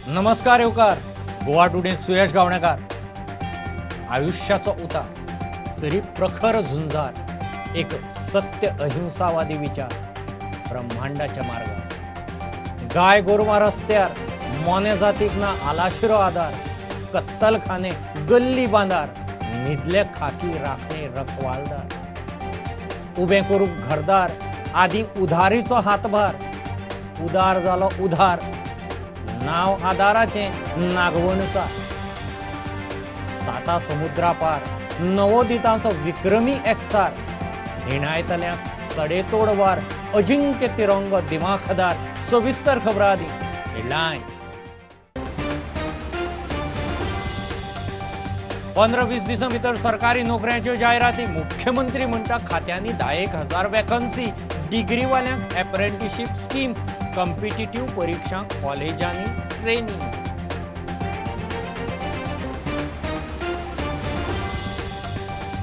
नमस्कार येवकार गोवा टुडेंत सुयश गावणेकार। आयुष्याचो उतार तरी प्रखर झुंजार, एक सत्य अहिंसावादी विचार ब्रह्मांडाच्या मार्गार। गाय गोरवां रस्त्यार, मोने जातीक ना आलाशिरो आदार, कत्तलखाने गल्ली बांदार, न्हिदले खाकी राखणे रखवालदार, उबें करूंक घरदार आदी उधारीचो हातभार, उदार जालो उधार, नाव आदाराचें नागवणचा। साता समुद्रा पार नवोदितांचो विक्रमी एकचार, हिणायतल्यांक सडेतोड वार, अजिंक्य तिरंगो दिमाखदार। सविस्तर खबरां आदी हेडलायन्स। 15-20 दिसां भितर सरकारी नोकऱ्यांच्यो जायराती। मुख्यमंत्री म्हणटा खात्यांनी 10,000 वेकन्सी, डिग्रीवाल्यांक एप्रेंटिशीप स्कीम, कॉम्पिटिटिव्ह परिक्षांक कॉलेजांनी ट्रेनिंग।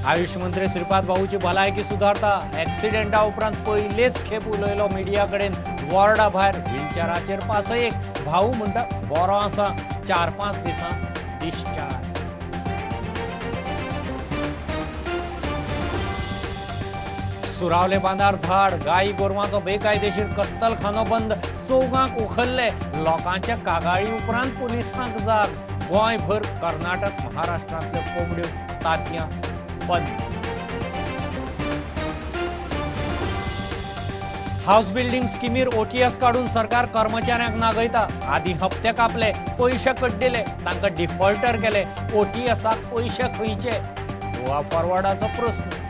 आयुष मंत्री श्रीपाद भाऊची भलायकी सुदारता। ॲक्सिडेंटा उपरांत पयलेच खेप उलयलो मिडिया कडेन। वॉर्डा भायर व्हीलचेराचेर पासयेक भाऊ म्हणटा बरो आसा, 4-5 दिसां डिस्चार्ज। सुरावले बांदार धाड, गायी गोरवांचो बेकायदेशीर कत्तलखानो बंद, चौगांक उखल्ले, लोकांच्या कागाळी उपरांत पुलिसांक जाग। गोंयभर कर्नाटक महाराष्ट्रांतल्यो कोंबड्यो तातयां बंद। हावस बिल्डिंग स्किमीर ओटीएस काडून सरकार कर्मचाऱ्यांक नागयता। आदी हप्ते कापले, पयशे कड्डिले, तांकां डिफॉल्टर केले। ओटीएसाक पयशे खंयचे? गोवा फॉरवर्डाचो प्रस्न।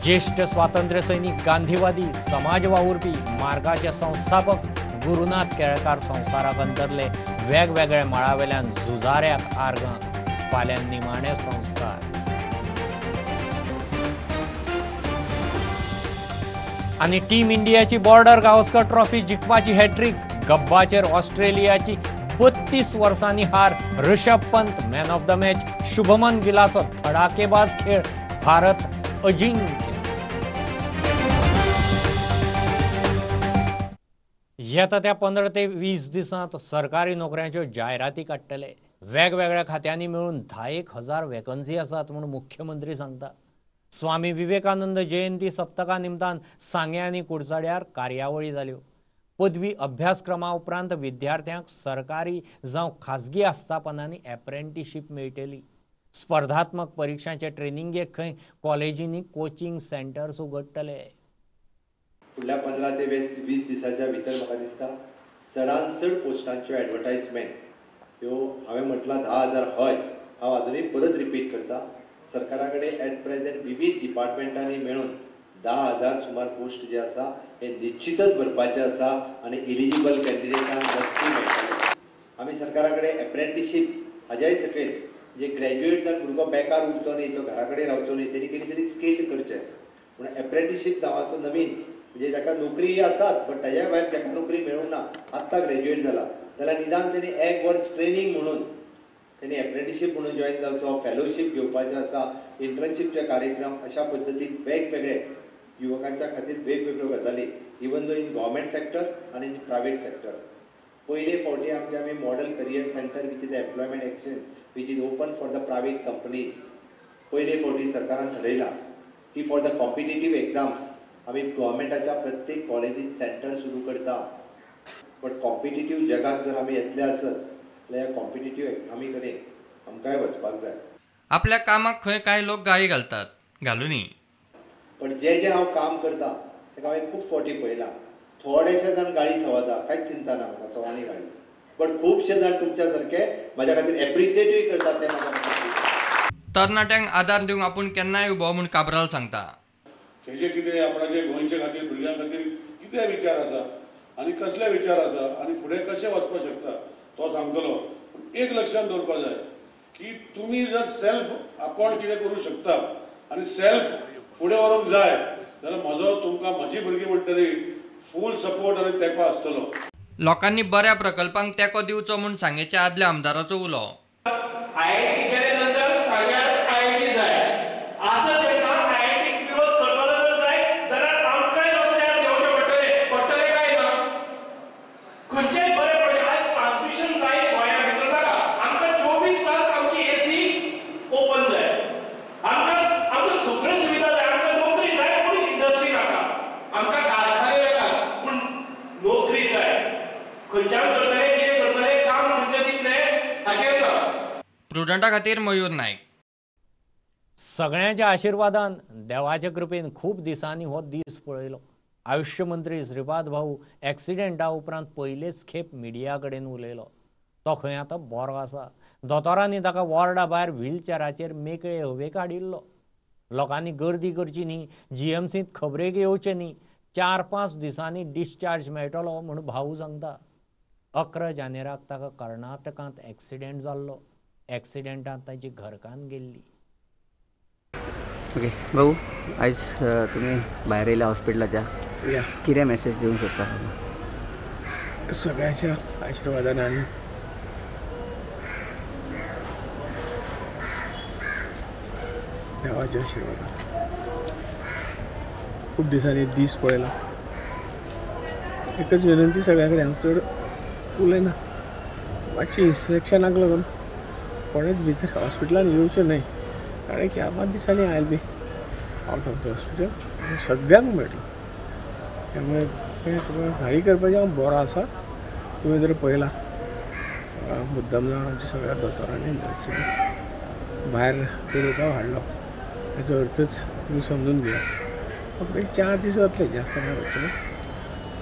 ज्येष्ठ स्वातंत्र्य सैनिक, गांधीवादी, समाज वावुरपी, मार्गाचे संस्थापक गुरुनाथ केळकार संवसाराक अंतरले। वेगवेगळ्या मळावेल्यान झुजाऱ्याक आर्गां, फाल्यां निमाणे संस्कार। आनी टीम इंडियाची बॉर्डर गावस्कर ट्रॉफी जिखपाची हॅट्रीक, गब्बाचेर ऑस्ट्रेलियाची 32 वर्सांनी हार। Rishabh Pant man of the match, Shubman गिलाचो धडाकेबाज खेळ, भारत अजिंक्य। येता त्या 15 ते 20 दिसांत सरकारी नोकऱ्यांच्यो जायराती काडटले। वेगवेगळ्या खात्यांनी मेळून 10,000 वेकन्सी आसात म्हूण मुख्यमंत्री सांगता। स्वामी विवेकानंद जयंती सप्तका निमतान सांगें आनी कुडचड्यार कार्यावळी जाल्यो। पदवी अभ्यासक्रमा उपरांत विद्यार्थ्यांक सरकारी जावं खाजगी आस्थापनांनी एप्रेंटिशीप मेळटली। स्पर्धात्मक परिक्षांचे ट्रेनिंगेक खंय कॉलेजींनी कोचिंग सेंटर्स उगडटले। फुडल्या 15 ते 20 दिसाच्या भितर म्हाका दिसता चडान चड पोस्टांच्यो एडवर्टायजमेंट ह्यो हांवें म्हटलां 10,000 हय, हांव आजुनूय परत रिपीट करता, सरकारा कडेन एट प्रेजेंट विवीध डिपार्टमेंटांनी मेळून 10,000 सुमार पोस्ट जे आसा हे निश्चितच भरपाचे आसा आनी एलिजिबल कॅन्डिडेटांक नक्की मेळटले। आमी सरकारा कडेन एप्रेंटिशीप हाज्याय सकयल जे ग्रॅज्युएट जर भुरगो बेकार उरचो न्ही, तो घरा कडेन रावचो न्ही, तेणी कितें तरी स्किल्ड करचें म्हूण एप्रेंटिशीप नांवाचो नवीन म्हणजे ताका नोकरी आसात बट ताज्या भायर ताका नोकरी मेळूंक ना, आत्तां ग्रॅज्युएट जाला जाल्यार निदान तेणी 1 वर्स ट्रेनींग म्हणून तेणी एप्रेंटिशीप म्हणून जॉयन जावचो, फेलोशीप घेवपाचें आसा, इंटर्नशीपचे कार्यक्रम अशा पद्दतीन वेगवेगळे युवकांच्या खातीर वेगवेगळ्यो गजाली even though in government sector आनी इन प्रायवेट सेक्टर। पयले फावटी आमचे आमी model career centre which is employment exchange which is open for the private companies पयले फावटी सरकारान ठरयलां की फॉर the competitive exams आमी गव्हर्मेंटाच्या प्रत्येक कॉलेजीन सेंटर सुरू करता। बट कॉम्पिटिटीव जगात जर आमी येतले आसत जाल्यार ह्या कॉम्पिटिटीव एग्जामी कडेन आमकांय वचपाक जाय। आपल्या कामाक खंय कांय लोक गाळी घालतात, घालुनी, पण जे जे हांव काम करता ताका हांवें खूब फावटी पळयलां, थोडेशे जाण गाळी सवाता, कांयच चिंता ना म्हाका, सवानी गाळी, बट खुबशे जाण तुमच्या सारके म्हाज्या खातीर एप्रिशिएटूय करतात ते म्हाका। तरणाट्यांक आदार दिवंक आपूण केन्नाय उबो म्हूण काब्राल सांगता। तेजे कितें आपणाचे गोंयचे खातीर भुरग्यां खातीर कितें विचार आसा आनी कसले विचार आसा आनी फुडें कशें वचपाक शकता तो सांगतलो। एक लक्षांत दवरपाक जाय की तुमी जर सेल्फ आपूण कितें करूं शकता आनी सेल्फ फुडें व्हरूंक जाय जाल्यार म्हजो तुमकां म्हजी भुरगीं म्हणटली फूल सपोर्ट आनी तेंको आसतलो। लोकांनी बऱ्या प्रकल्पांक तेंको दिवचो म्हूण सांगेच्या आदल्या आमदाराचो उलो। आयआयटी गेले नंतर सांग्यार आयआयटी जाय आसत तेन्ना आयआयटीक विरोध करतलो जर जाय जाल्यार आमकांय रस्त्यार प्रुडंटा खातीर मयूर नायक. सगळ्यांच्या आशिर्वादान देवाच्या कृपेन खूब दिसांनी हो दीस पळयलो. आयुष्य मंत्री श्रीपाद भाऊ एक्सिडेंटा उपरांत पयलेच खेप मिडिया कडेन उलयलो. तो खंय आतां बरो आसा. दोतोरांनी ताका वॉर्डा भायर व्हीलचॅराचेर मेकळे हवेक हाडिल्लो. लोकांनी गर्दी करची न्ही, जीएमसींत खबरेक येवचें न्ही, 4-5 दिसांनी डिस्चार्ज मेळटलो म्हूण भाऊ सांगता. 11 जानेराक ताका कर्नाटकांत एक्सिडेंट जाल्लो. एक्सिडेंटांत ताची घरकान्न गेल्ली. ओके भाऊ, आयज तुमी भायर येयल्या हॉस्पिटलाच्या, कितें मॅसेज दिवंक सोदता? सगळ्यांच्या आशिर्वादान आनी देवाच्या आशिर्वादान खूब दिसांनी दीस पळयला. एकच विनंती सगळ्या कडेन, हांव चड उलयना, मातशी इन्स्पेक्शनाक लागून कोणेच भितर हॉस्पिटलान येवचें न्हय, कारण 4-5 दिसांनी I be out of the hospital, सगळ्यांक मेळटलो. त्यामुळे तुका घाई करपाचें, हांव बरो आसा. तुवें जर पळयलां मुद्दम जावन आमच्या सगळ्या दोतोरांनी नर्सींनी भायर उलोवपाक हाडलो, हेचो अर्थच तुमी समजून घेया. फक्त एक 4 दीस वतले, जास्त काय वचचे ना.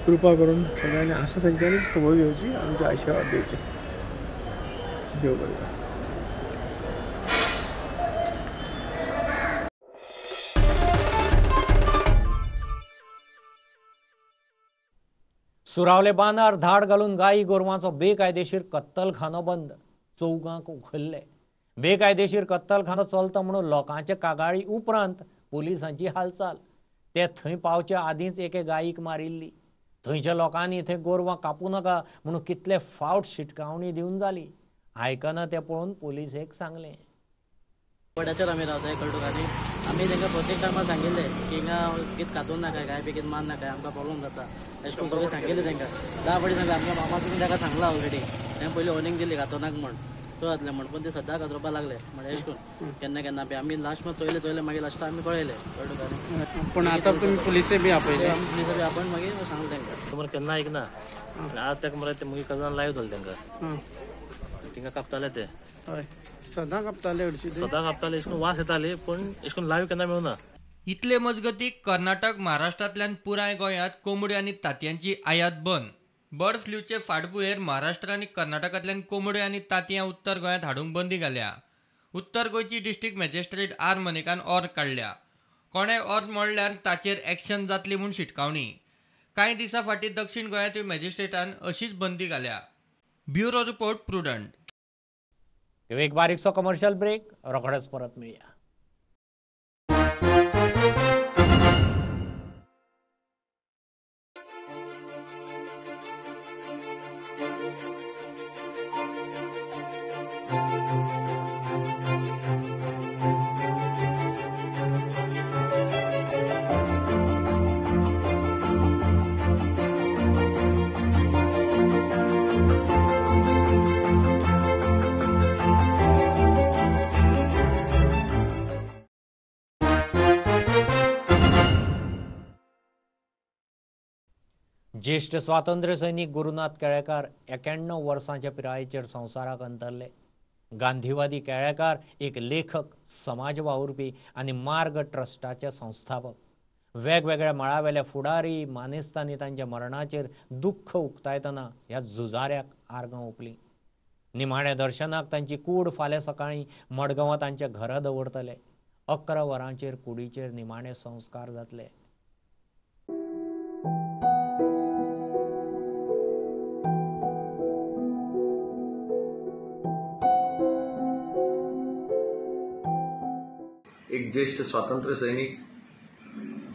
कृपा करून सगळ्यांनी आसा तेंच्यांनीच खबर घेवची, आमचे आशिर्वाद दिवचे. देव बरें करूं. सुरावले बांदार धाड घालून गायी गोरवांचो बेकायदेशीर कत्तलखानो बंद. चौगांक उखल्ले. बेकायदेशीर कत्तलखानो चलता म्हणून लोकांचे कागाळी उपरांत पुलिसांची हालचाल. ते थंय पावचे आदींच एके गायीक मारिल्ली. थंयच्या लोकांनी थंय गोरवां कापूं नाका म्हणून कितले फावट शिटकावणी दिवन जाली. आयकना तें पळोवन पुलिसेक सांगलें. वड्याचेर आमी रावता कळटुकांनी. आमी तांकां प्रत्येक टायमार सांगिल्लें की हिंगा कितें कातून नाका, गाय बी कितें मार नाका, आमकां प्रॉब्लम जाता अशें करून सगळें सांगिल्लें तांकां. 10 फावटी सांगलें. आमच्या मामा तुमी ताका सांगलां ऑलरेडी, तांकां पयलीं वॉर्निंग दिली कातोनाक म्हण, चड जातलें म्हण, पूण ते सद्दां कातरोवपाक लागले म्हळ्यार अशें करून केन्ना केन्ना बी. आमी लास्ट मात चोयलें चोयलें, मागीर लास्टाक आमी पळयलें कळटुकांनी. पूण आतां तुमी पुलिसे बी आपयले? आमी पुलिसे बी आपोवन मागीर सांगलें तांकां. तुमकां केन्ना आयकना आतां ताका मरे ते मुगे कजन लायव जालें तांकां, तिंगा कापताले ते. हय, सदां कापताले, हरशीं सदां कापताले, अशें करून वास येताले, पूण अशें करून लायव केन्ना मेळना. इतले मजगती कर्नाटक महाराष्ट्रांतल्यान पुराय गोंयांत कोंबड्यो आनी तांतयांची आयात बंद. बर्ड फ्लूचे फाटभुंयेर महाराष्ट्र आनी कर्नाटकांतल्यान कोंबड्यो आनी तांतयां उत्तर गोंयांत हाडूंक बंदी घाल्या. उत्तर गोंयची डिस्ट्रिक्ट मॅजिस्ट्रेट आर मनिकान ऑर्द काडल्या. कोणें ऑर्द मोडल्यार ताचेर एक्शन जातली म्हूण शिटकावणी. कांय दिसां फाटीं दक्षिण गोंयांतूय मॅजिस्ट्रेटान अशीच बंदी घाल्या. Bureau report, Prudent. एक बारीकसो कमर्शियल ब्रेक, रोखडेच परत मेळया. ज्येष्ठ स्वातंत्र्य सैनिक गुरुनाथ केळेकार 91 वर्सांच्या पिरायेचेर संवसाराक अंतरले. गांधीवादी केळेकार एक लेखक, समाज वावुरपी आनी मार्ग ट्रस्टाचे संस्थापक. वेगवेगळ्या मळावेल्या फुडारी मानेस्तांनी तांच्या मरणाचेर दुख्ख उक्तायतना ह्या झुजाऱ्याक आर्गां ओंपलीं. निमाण्या दर्शनाक तांची कूड फाल्यां सकाळीं मडगांवां तांच्या घरा दवरतले. 11 वरांचेर कुडीचेर निमाणे संस्कार जातले. एक ज्येष्ठ स्वातंत्र्य सैनिक,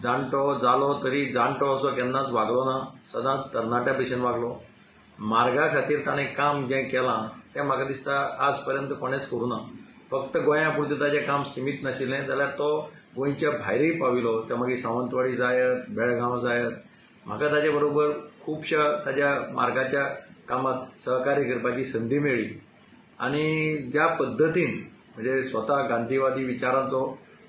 जाणटो जालो तरी जाणटो असो केन्नाच वागलो ना, सदांच तरणाट्या भशेन वागलो. मार्गा खातीर ताणें काम जें केलां तें म्हाका दिसता आज पर्यंत कोणेंच करूं ना. फक्त गोंया पुरतें ताजें काम सिमीत नाशिल्लें जाल्यार तो गोंयच्या भायरूय पाविल्लो. ते मागीर सावंतवाडी जायत, बेळगांव जायत, म्हाका ताजे बरोबर खुबश्या ताज्या मार्गाच्या कामांत सहकार्य करपाची संदी मेळ्ळी. आनी ज्या पद्दतीन म्हणजे स्वता गांधीवादी विचारांचो,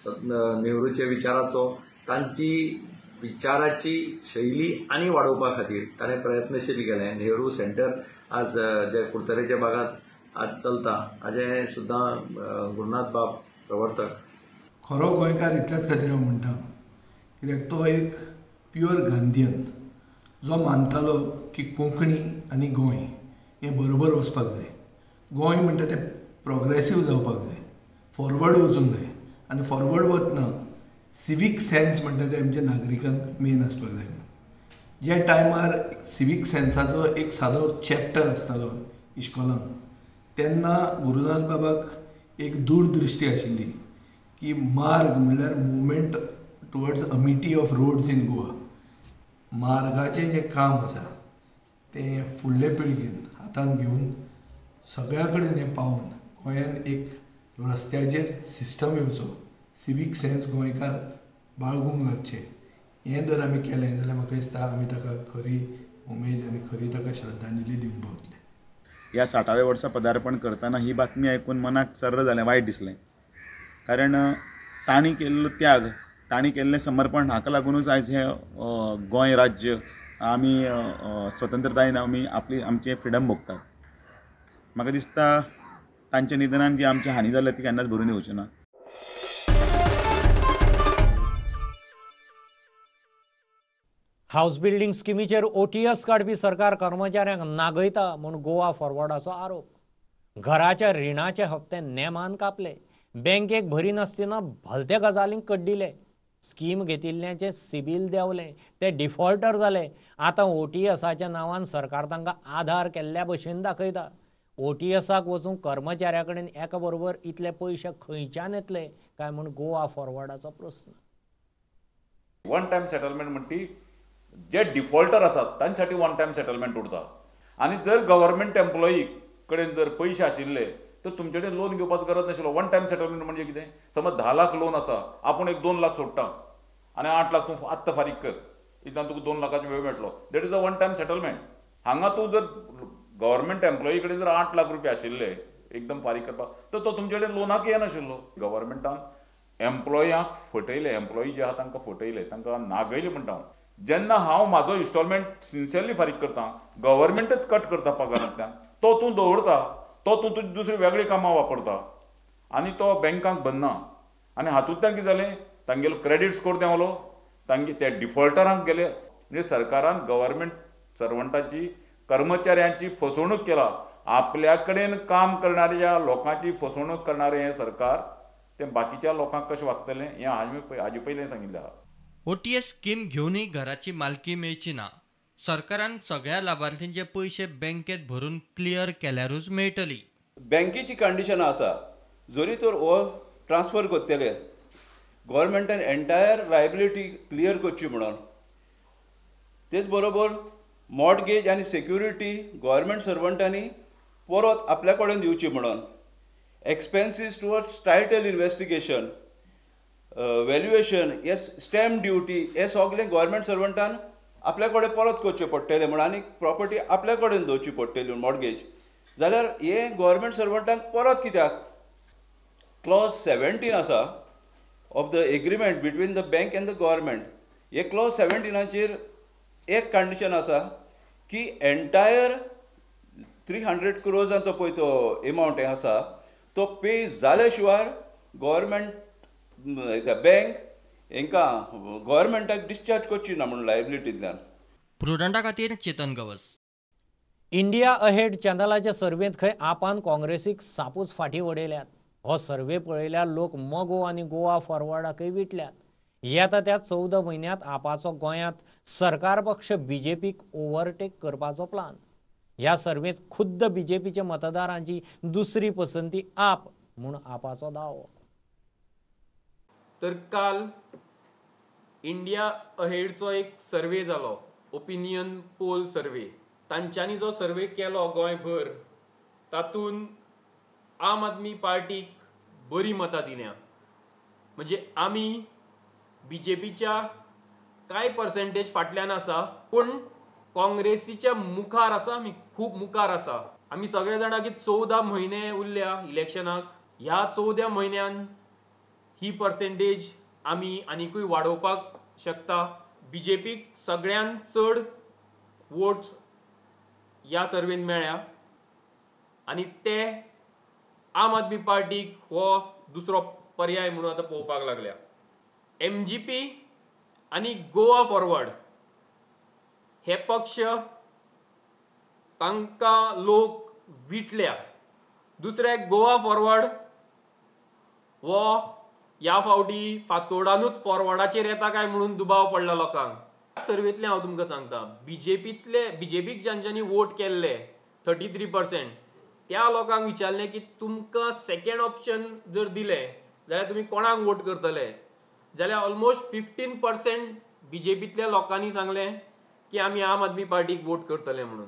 नेहरूच्या विचाराचो, तांची विचाराची शैली आनी वाडोवपा खातीर ताणें प्रयत्नशील केलें. नेहरू सेंटर आज जे कुडतरेच्या भागांत आज चलता हाजें सुद्दां गुरुनाथ बाब प्रवर्तक. खरो गोंयकार इतल्याच खातीर हांव म्हणटा कित्याक तो एक प्युअर गांधीयन जो मानतालो की कोंकणी आनी गोंय हें बरोबर वचपाक जाय. गोंय म्हणटा तें प्रोग्रेसीव जावपाक जाय, फॉरवर्ड वचूंक जाय आनी फॉरवर्ड वतना सिवीक सेन्स म्हणटा तें आमच्या नागरिकांक मेन आसपाक जाय. ज्या टायमार सिवीक सेन्साचो एक सादो चॅप्टर आसतालो इश्कोलान तेन्ना गुरुनाथ बाबाक एक दूरदृश्टी आशिल्ली की मार्ग म्हणल्यार movement towards amity of roads in Goa. मार्गाचें जें काम आसा तें फुडले पिळगेन हातान घेवन सगळ्या कडेन हें पावोवन गोंयान एक रस्त्याचेर सिस्टम येवचो, सिवीक सेन्स गोंयकार बाळगूंक लागचे, हें जर आमी केलें जाल्यार म्हाका दिसता आमी ताका खरी उमेद आनी खरी ताका श्रद्धांजली दिवंक पावतले. ह्या 60व्या वर्सा पदार्पण करतना ही बातमी आयकून मनाक चर्र जालें, वायट दिसलें. कारण तांणी केल्लो त्याग, तांणी केल्लें समर्पण हाका लागुनूच आयज हें गोंय राज्य आमी स्वतंत्रतायेन आमी आपली आमचें फ्रिडम भोगतात. म्हाका दिसता तांच्या निधनान जी आमची हानी जाल्या ती केन्नाच भरून येवची ना. हावस बिल्डिंग स्किमीचेर ओटीएस काडपी सरकार कर्मचाऱ्यांक नागयता म्हूण गोवा फॉरवर्डाचो आरोप. घराच्या रिणाचे हप्ते नेमान कापले, बँकेक भरिनासतना भलत्या गजालींक कड्डिले, स्कीम घेतिल्ल्याचें सिबील देंवलें, ते डिफॉल्टर जाले. आतां ओटीएसाच्या नांवान सरकार तांकां आधार केल्ल्या भशेन दाखयता. ओटीएसाक वचूंक कर्मचाऱ्या कडेन एका बरोबर इतले पयशे खंयच्यान येतले काय म्हूण गोवा फॉरवर्डाचो प्रस्न. वन टायम सेटलमेंट म्हणटी जे डिफॉल्टर आसात तांच्यासाठी वन टायम सेटलमेंट उरता. आनी जर गव्हर्मेंट एम्प्लॉई कडेन जर पयशे आशिल्ले तर तुमचे कडेन लोन घेवपाचो गरज नाशिल्लो. वन टायम सेटलमेंट म्हणजे कितें, समज 10 लाख लोन आसा, आपूण एक 2 लाख सोडटा आनी 8 लाख तूं आत्तां फारीक कर, इतल्यान तुका 2 लाखाचो वेळ मेळटलो. That is a one time settlement. हांगा तूं जर गव्हर्मेंट एम्प्लॉई कडेन जर 8 लाख रुपया आशिल्ले एकदम फारीक करपाक तर तो तुमचे कडेन लोनाक येनाशिल्लो. गव्हर्मेंटान एम्प्लॉयांक फटयले, एम्प्लॉई जे आहा तांकां फटयले, तांकां नागयले म्हणटा हांव. जेन्ना हांव म्हाजो इन्स्टॉलमेंट सिन्सियरली फारीक करता, गव्हर्मेंटच कट करता पगारांतल्यान, तो तूं दवरता, तो तूं तुजी दुसरी वेगळी कामां वापरता आनी तो बँकांक भरना. आनी हातूंतल्यान कितें जालें, तांगेलो क्रेडीट स्कोर देंवलो, तांगे ते डिफॉल्टरांक गेले. म्हणजे सरकारान गव्हर्मेंट सर्वंटाची कर्मचाऱ्यांची फसवणूक केला. आपल्या कडेन काम करणाऱ्या लोकांची फसवणूक करणारें हें सरकार तें बाकीच्या लोकांक कशें वागतलें हें हांवें हाजे पयलीं सांगिल्लें आहा. ओटीएस स्कीम घेवनूय घराची मालकी मेळची ना. सरकारान सगळ्या लाभार्थींचे पयशे बँकेत भरून क्लियर केल्यारूच मेळटली. बँकेची कंडिशन आसा, जरी तर हो ट्रान्सफर करतले गव्हर्मेंटान एंटायर लायबिलिटी क्लियर करची म्हणून, तेच बरोबर मॉर्टगेज आनी सेक्युरिटी गव्हर्मेंट सर्वंटांनी परत आपल्या कडेन दिवची म्हणून, expenses towards title investigation, valuation, हे स्टॅम्प ड्युटी हे सगळें गव्हर्मेंट सर्वंटान आपल्या कडेन परत करचें पडटलें म्हणून आनी प्रॉपर्टी आपल्या कडेन दवरची पडटली मॉर्टगेज. जाल्यार हे गव्हर्मेंट सर्वंटांक परत कित्याक? क्लॉज 17 आसा of the agreement between the bank and the government. हे क्लॉज 17 एक कंडिशन आसा की एंटायर 300 क्रोर्सांचो पळय तो एमावंट आसा तो पे जाल्या शिवाय गव्हर्मेंट बँक हांकां गव्हर्मेंटाक डिस्चार्ज करची ना म्हणून लायबिलिटींतल्यान. प्रुडंटा खातीर चेतन गवस. इंडिया अहेड चॅनलाच्या सर्वेंत खंय आपान काँग्रेसीक सापूच फाटीं वडयल्यात. हो सर्वे पळयल्यार लोक मगो आनी गोवा फॉरवर्डाकय विटल्यात. येता त्या 14 म्हयन्यांत आपाचो गोंयांत सरकार पक्ष बीजेपीक ओव्हरटेक करपाचो प्लान. ह्या सर्वेंत खुद्द बीजेपीच्या मतदारांची दुसरी पसंती आप म्हूण आपाचो दावो. तर काल इंडिया अहेडचो एक सर्वे जालो, ओपिनियन पोल सर्वे. तांच्यांनी जो सर्वे केलो गोंयभर तातूंत आम आदमी पार्टीक बरी मतां दिल्या. म्हणजे आमी बीजेपीच्या कांय पर्सेंटेज फाटल्यान आसा, पूण काँग्रेसीच्या मुखार आसा, आमी खूब मुखार आसा. आमी सगळे जाणा की 14 म्हयने उरल्या इलेक्शनाक. ह्या 14 म्हयन्यान ही पर्सेंटेज आमी आनिकूय वाडोवपाक शकता. बीजेपीक सगळ्यान चड वोट्स ह्या सर्वेन मेळ्ळ्या. आनी ते आम आदमी पार्टीक हो दुसरो पर्याय म्हणून आतां पळोवपाक लागल्या. MGP आनी गोवा फॉरवर्ड हे पक्ष तांकां लोक विटल्या. दुसरे गोवा फॉरवर्ड हो ह्या फावटी फातोडानूच फॉरवर्डाचेर येता काय म्हणून दुबाव पडला लोकांक. सर्वेंतलें हांव तुमकां सांगता, बीजेपीक ज्यांच्यांनी वोट केल्ले 33% त्या लोकांक विचारलें की तुमकां सेकेंड ऑप्शन जर दिलें जाल्यार तुमी कोणाक वोट करतले, जाल्यार ऑलमोस्ट 15% बीजेपींतल्या लोकांनी सांगलें की आमी आम आदमी पार्टीक वोट करतले म्हणून.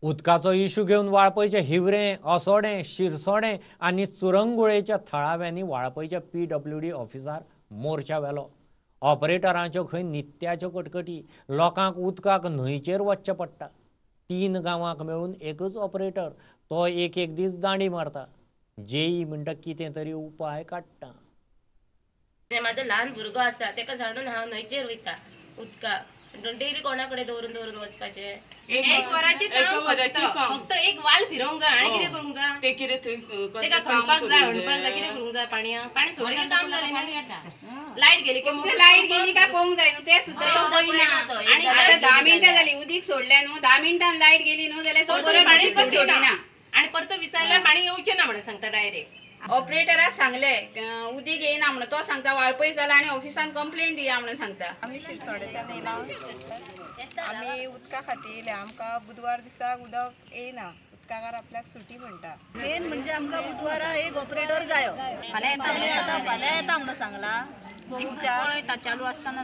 उदकाचो इशू घेवन वाळपयचे हिवरें, असोडें, शिरसोडें आनी चुरंगुळेच्या थळाव्यांनी वाळपयच्या PWD ऑफिसार मोर्चा व्हेलो. ऑपरेटरांच्यो खंय नित्याच्यो कटकटी, लोकांक उदकाक न्हंयचेर वचचें पडटा. 3 गांवांक मेळून एकच ऑपरेटर, तो एक एक दीस दांडी मारता. जेई म्हणटा कितें तरी उपाय काडटा. म्हाजो ल्हान भुरगो आसा तेका झाडून हांव न्हंयचेर वयता उदकाक, डेली कोणा कडेन दवरून दवरून वचपाचें. एक वराची फक्त एक वाल फिरोवंक जाय आनी कितें करूंक जाय, तें कितें तेका खणपाक जाय, हणपाक जाय, कितें करूंक जाय. पाणया पाणी सोडलें काम जालें ना, लायट गेली की लायट गेली काय पळोवंक जाय न्हू, तें सुद्दां तो पळयना. आनी आतां 10 मिनटां जालीं उदीक सोडलें न्हू, 10 मिनटां लायट गेली न्हू जाल्यार तो परत उदीकच सोडिना आनी परत विचारल्यार पाणी येवचें ना म्हणून सांगता डायरेक्ट. ऑपरेटराक सांगले उदीक येयना म्हणून, तो सांगता वाळपय जाला आनी ऑफिसान कंप्लेंट दिया म्हणून सांगता. आमी शिरसोड्याच्यान येयला, आमी उदका खातीर येयल्या. आमकां बुधवार दिसाक उदक येयना, उदकाकार आपल्याक सुटी म्हणटा. मेन म्हणजे आमकां बुधवारा एक ऑपरेटर जायो. फाल्यां येता, फाल्यां येता म्हणून सांगला. चालू आसतना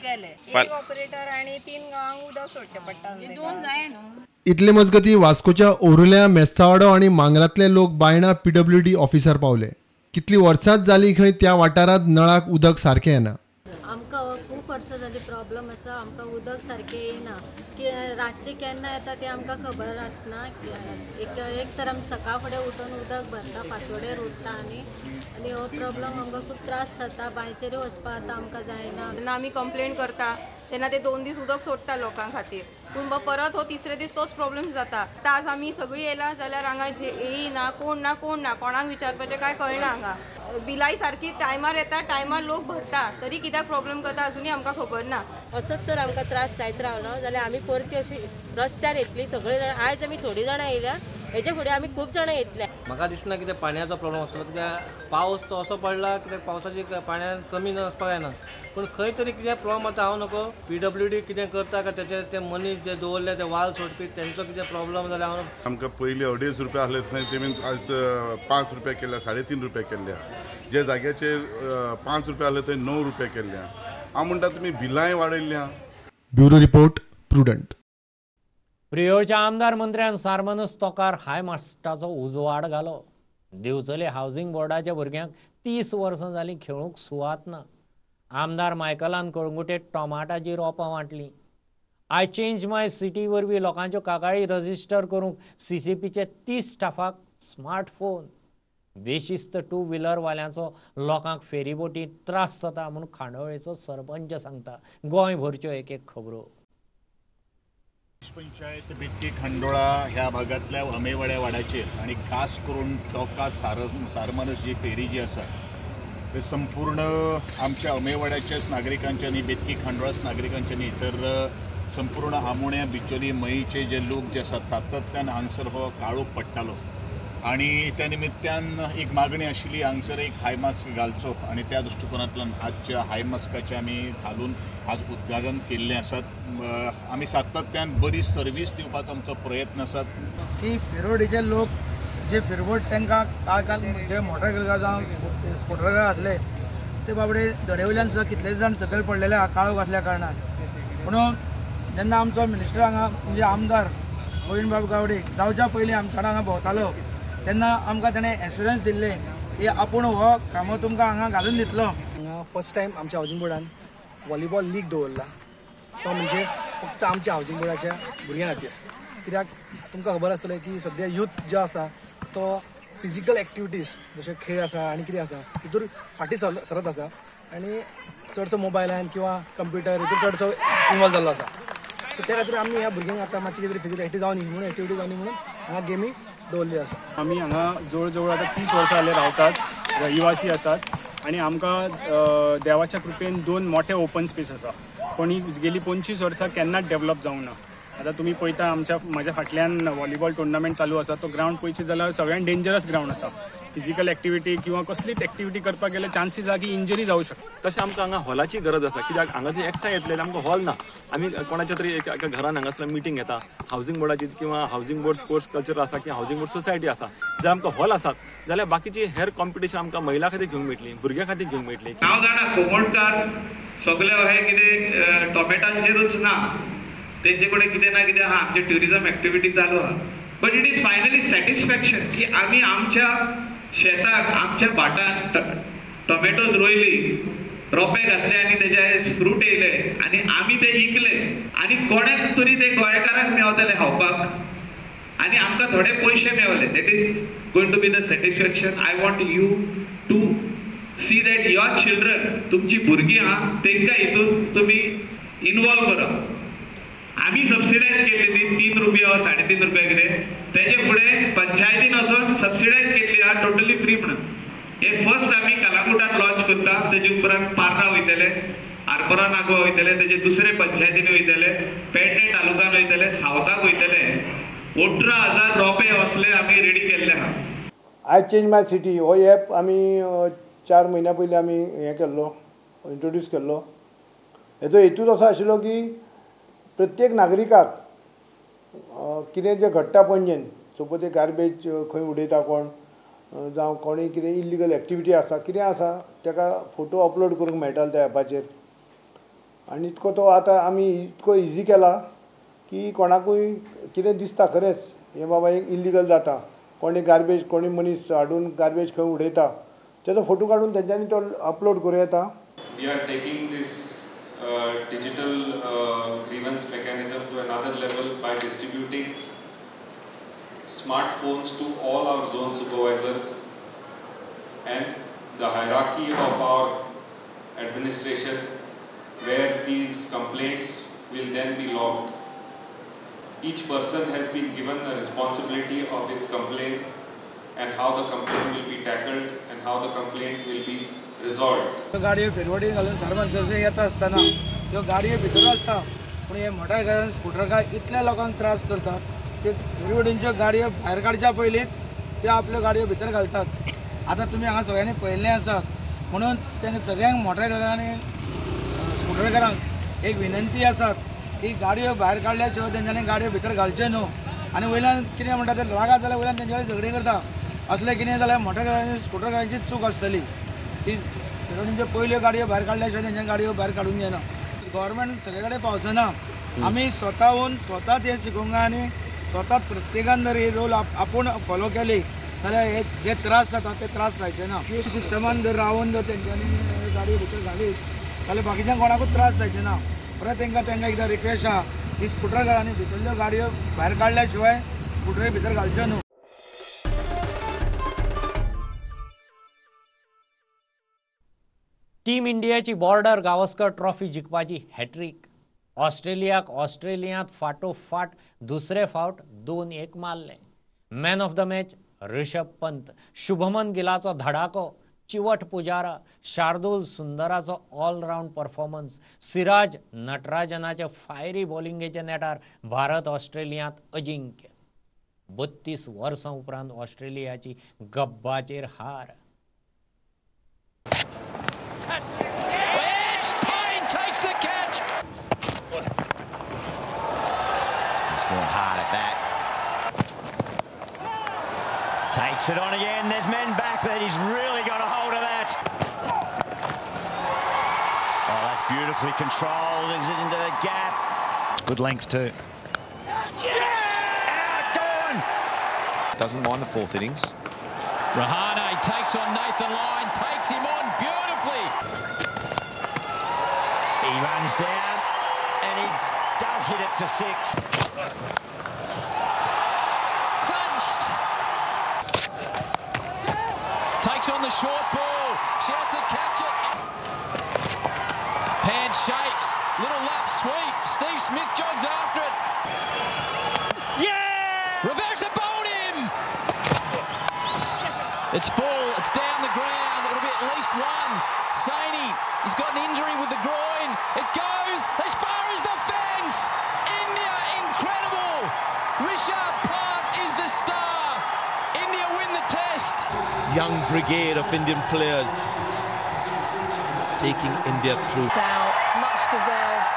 गेले एक ऑपरेटर आनी 3 गांवांक उदक सोडचें पडटा, दोन जाय न्हू. इतले मजगती वास्कोच्या ओरुल्या, मेस्तावाडो आनी मांगरांतले लोक बायणा PWD ऑफिसार पावले. कितली वर्सांच जाली खंय त्या वाठारांत नळाक उदक सारकें येना. आमकां खूब वर्सां जाली प्रॉब्लम आसा, आमकां उदक सारकें येयना. रातचें केन्ना येता तें आमकां खबर आसना. एक तर आमी सकाळ फुडें उठून उदक भरता, फांतोडेर उठता आनी आनी हो प्रॉब्लम आमकां खूब त्रास जाता. बांयचेरूय वचपाक आतां आमकां जायना. जेन्ना आमी कंप्लेन करता तेन्ना ते 2 दीस उदक सोडटा लोकां खातीर, पूण परत हो तिसरे दीस तोच प्रॉब्लम जाता. आतां आज आमी सगळीं येयला जाल्यार हांगा येयना कोण ना, कोण ना, कोणाक विचारपाचें कांय कळना. हांगा बिलाय सारकी टायमार येता, टायमार लोक भरता, तरी कित्याक प्रॉब्लम करता अजुनूय आमकां खबर ना. असोच तर आमकां त्रास जायत रावलो जाल्यार आमी परती अशी रस्त्यार येतली सगळीं जाणां. आयज आमी थोडीं जाणां येयल्या, हेच्या फुडें आमी खूब जाणां येतले. म्हाका दिसना कितें पाणयाचो प्रॉब्लम आसतलो, कित्याक पावस तो असो पडला कित्याक पावसाची पाण्यान कमी आसपाक जायना, पूण खंय तरी कितें प्रॉब्लम आतां हांव नको PWD कितें करता काय तेचे ते मनीस जे दवरले ते वाल सोडपी तेंचो कितें प्रॉब्लम जाल्यार हांव. आमकां पयलीं 2.5 रुपया आसले थंय तेमी आज 5 रुपया केल्या, 3.5 रुपया केल्ल्या. जे जाग्याचेर 5 रुपया आसले थंय 9 रुपया केल्ल्या. हांव म्हणटा तुमी बिलांय वाडयल्ल्या. Bureau report, Prudent. प्रियोळच्या आमदार मंत्र्यान सारमनस तोकार हायमास्टाचो उजवाड घालो. दिवचले हावसिंग बोर्डाच्या भुरग्यांक 30 वर्सां जालीं खेळूंक सुवात ना. आमदार मायकलान Calangute टोमाटाची रोपां वांटली. I change my city वरवीं लोकांच्यो कागाळी रजिस्टर करूंक CCPचे 30 स्टाफाक स्मार्टफोन. बेशिस्त 2 व्हिलरवाल्यांचो लोकांक फेरीबोटींत त्रास जाता म्हूण खांडोळेचो सरपंच सांगता. गोंयभरच्यो एक एक खबरो. पंचायत बेतकी खांडोळा ह्या भागातल्या अमेवाड्या वाड्याचेर आणि खास करून टोका सारमानस जी फेरी जी आसा ते संपूर्ण आमच्या अमेवाड्याच्याच नागरिकांच्या न्ही, बेतकी खांडोळाच नागरिकांच्या न्ही, तर संपूर्ण आमोण्या बिचोली मयीचे जे लोक जे आसात सातत्यान हांगसर हो काळोख पडटालो आणि त्या निमित्तान एक मागणी आशिल्ली हांगसर एक हायमास्क घालचो आणि त्या दृष्टिकोनांतल्यान आजच्या हायमास्काचें आमी घालून आज उद्घाटन केल्लें आसात. आमी सातत्यान बरी सर्वीस दिवपाचो आमचो प्रयत्न आसात की फिरोडीचे लोक जे फिरवट तांकां काल जे मोटरसायकल जावं स्कुटर आसले ते बाबडे धडे वयल्यान सुद्दां कितले जाण सकयल पडलेले आहा काळोख आसल्या कारणान. म्हणून जेन्ना आमचो मिनिस्टर हांगा म्हणजे आमदार गोविंदबाब गावडे जावच्या पयलीं आमच्या हांगा भोंवतालो तेन्ना आमकां ताणें एश्युरन्स दिल्लें की आपूण हो कामो तुमकां हांगा घालून दितलो. हांगा फर्स्ट टायम आमच्या हावजींग बोर्डान व्हॉलीबॉल लीग दवरला, तो म्हणजे फक्त आमच्या हावजींग बोर्डाच्या भुरग्यां खातीर. कित्याक तुमकां खबर आसतलें की सद्या यूथ जो आसा तो फिजिकल एक्टिविटीज जशे खेळ आसा आनी कितें आसा तितूर फाटीं सरत आसा. आनी चडसो मोबायलान किंवा कंप्युटर हितून चडसो इनवॉल्व जाल्लो आसा. सो त्या खातीर आमी ह्या भुरग्यांक आतां मातशी कितें तरी फिजिकल एक्टिविटी जावनी म्हणून एक्टिविटी जावनी म्हणून हांगा गेमी दवरली आसा. आमी हांगा जवळ जवळ आतां 30 वर्सां जाले रावतात, रहिवासी आसात आनी आमकां देवाच्या कृपेन 2 मोठे ओपन स्पेस आसा, पूण ही गेली 25 वर्सां केन्नाच डेवलप जावंक ना. आतां तुमी पळयता आमच्या म्हाज्या फाटल्यान व्हॉलीबॉल टुर्नामेंट चालू आसा, तो ग्रावंड पळयशी जाल्यार सगळ्यांत डेंजरस ग्रावंड आसा. फिजिकल एक्टिविटी किंवा कसलीच एक्टिविटी करपाक गेल्यार चान्सीस आसा की इंजरी जावं शकता. तशें आमकां हांगा हॉलाची गरज आसा, कित्याक हांगा जे एकठांय येतले जाल्यार आमकां हॉल ना. आमी कोणाच्या तरी एका घरान हांगासर मिटींग घेता, हावजींग बोर्डाची किंवा हावजींग बोर्ड स्पोर्ट्स कल्चर आसा किंवा हावजींग बोर्ड सोसायटी आसा. जर आमकां हॉल आसात जाल्यार बाकीची हेर कॉम्पिटिशन आमकां महिला खातीर घेवंक मेळटली, भुरग्यां खातीर घेवंक मेळटली. हांव जाणा कोमोडकार सगळे हे कितें टोमॅटांचेरूच ना, तेंचे कडेन कितें ना कितें आहा, आमचे ट्युरिजम एक्टिविटी चालू आहा. But it is finally satisfaction की आमी आमच्या शेताक आमच्या भाटान टोमॅटोज रोयली, रोपे घातले आनी तेजे फ्रूट येयले आनी आमी ते इकले आनी कोणाक तरी ते गोंयकारांक मेवतले खावपाक आनी आमकां थोडे पयशे मेवले. That is going to be the satisfaction. I want you to see that your children, तुमची भुरगीं आहा तेंकां हितून तुमी इनवॉल्व करा. आमी सबसिडायज केल्ली ती 3 रुपया वा 3.5 रुपया कितें, तेजे फुडें पंचायतीन वचून सबसिडायज केल्ली आहा टोटली फ्री म्हणून. हे फर्स्ट आमी कलांगुटान लॉन्च करता, तेजे उपरांत पार्रा वयतले, आरपोरा नागवा वयतले, तेजे दुसरे पंचायतीन वयतले, पेडणे तालुक्यान वयतले, सावथाक वयतले. 18,000 रोपे असले आमी रेडी केल्ले आहा. I change my city हो एप आमी 4 म्हयन्या पयलीं आमी हें केल्लो, इंट्रोड्यूस केल्लो. हेजो हेतूच असो आशिल्लो की प्रत्येक नागरिकाक कितें जें घडटा पणजेन, सपोज ते गार्बेज खंय उडयता कोण, जावं कोणूय कितें इल्लिगल एक्टिविटी आसा कितें आसा ताका फोटो अपलोड करूंक मेळटालो त्या एपाचेर. आनी इतको तो आतां आमी इतको इजी केला की कोणाकूय कितें दिसता खरेंच हें बाबा एक इल्लिगल जाता, कोणी गार्बेज कोणी मनीस हाडून गार्बेज खंय उडयता तेजो फोटो काडून तेंच्यांनी तो अपलोड करूं येता. We are taking this digital grievance mechanism to another level by distributing smartphones to all our zone supervisors and the hierarchy of our administration, where these complaints will then be logged. Each person has been given the responsibility of its complaint and how the complaint will be tackled and how the complaint will be resolved. गाडयो फेरवडी घालून सारमानसाचे येता आसतना त्यो गाडयो भितर आसता, पूण हे मोटारकार स्कुटरकार इतल्या लोकांक त्रास करतात ते फेरवडींच्यो गाडयो भायर काडच्या पयलींच ते आपल्यो गाडयो भितर घालतात. आतां तुमी हांगा सगळ्यांनी पळयल्लें आसा, म्हणून तांकां सगळ्यांक मोटारकारांनी स्कुटरकारांक एक विनंती आसा की गाडयो भायर काडल्या शिवाय तेंच्यांनी गाडयो भितर घालच्यो न्हू. आनी वयल्यान कितें म्हणटा ते रागात जाल्यार वयल्यान तेंचे कडेन झगडीं करता. असलें कितें जाल्यार मोटारकारांनी स्कुटरकारांची चूक आसतली ती फेरवडींच्यो पयल्यो गाडयो भायर काडल्या शिवाय तेंच्या गाडयो भायर काडूंक जायना. गव्हर्मेंट सगळे कडेन पावचना, आमी स्वताहून स्वता तें शिकोवंक जाय आनी स्वता प्रत्येकान जर हे रोल आपूण फॉलो केली जाल्यार हे जे त्रास जाता ते त्रास जायचे ना. सिस्टमान जर रावन जर तेंच्यांनी गाडयो भितर घालीत जाल्यार बाकीच्यांक कोणाकूच त्रास जायचे ना. परत तेंकां तेंकां एकदां रिक्वेस्ट आहा की स्कुटरकारांनी भितरल्यो गाडयो भायर काडल्या शिवाय स्कुटरी भितर घालच्यो न्हू. टीम इंडियाची बॉर्डर गावस्कर ट्रॉफी जिखपाची हॅट्रीक. ऑस्ट्रेलियाक ऑस्ट्रेलियांत फाटोफाट दुसरे फावट 2-1 मारले. Man of the match Rishabh Pant, Shubman गिलाचो धडाको, चिवट पुजारा, शार्दूल सुंदराचो ऑलरावंड परफॉर्मन्स, सिराज नटराजनाचे फायरी बॉलिंगेच्या नेटार भारत ऑस्ट्रेलियांत अजिंक्य. 32 वर्सां उपरांत ऑस्ट्रेलियाची गब्बाचेर हार. Takes the catch. He's gone hard at that. Takes it on again. There's men back, but he's really got a hold of that. Oh, that's beautifully controlled. Is it into the gap? Good length too. Yeah! Out, gone! Doesn't mind the fourth innings. Rahane takes on Nathan Lyon, takes him on beautifully. He runs down and he does hit it for 6. Crunched. Takes on the short ball. Shouts a catch it. sweep. Steve Smith jogs after it. Yeah! Reverse it, bowled him! It's full, it's down the ground. It'll be at least one. Saini, he's got an injury with the groin. It goes as far as the fence. India, incredible. Rishabh Pant is the star. India win the test. Young brigade of Indian players taking India through. Now, much deserved.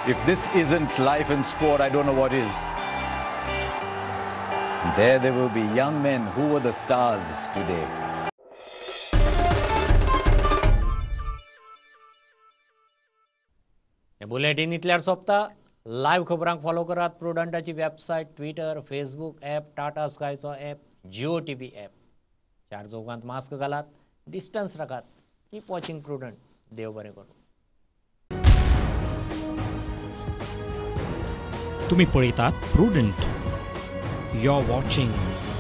If this isn't life in sport, I don't know what is. And there there will be young men who were the stars today. Bulletin इतल्यार सोंपता. Live खबरांक follow करात प्रुडंटाची website, Twitter, Facebook app, Tata स्कायचो app, Jio TV app. चार चौगांत mask घालात, distance राखात, keep watching prudent. देव बरें करूं. तुम्ही पळयतात Prudent. You are watching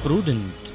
Prudent.